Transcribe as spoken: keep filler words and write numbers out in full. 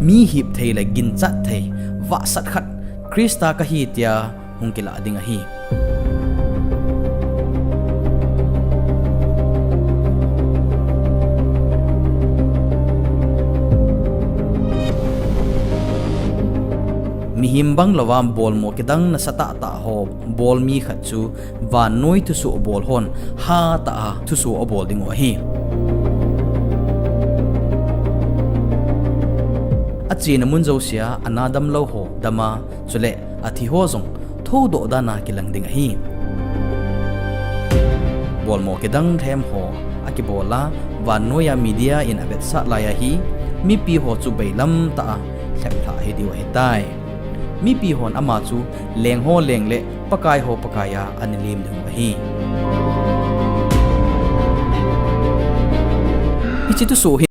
mi hipthei le ginchatthei, vahsat khat Christa kahi tia hung kilah ding ahi. Mihem banglouva bolmo kidang nasatahtah ho bol mi khat chu vannoi thusoh bol hon hatah a thusoh abol dingu ahi. Achena mun jousea ana damlou ho dama, chule athiho jong thoudoh dana kilang ding ahi. Bolmo kidang themho akibola, vannoiya media in avetsah laiya hi mipiho chu bailamtah a lheplhah hidiu ahitai. Mipihon ama chu lengho leng le Pakaiho Pakaiya ana lem dingu ahi. Hiche thusoh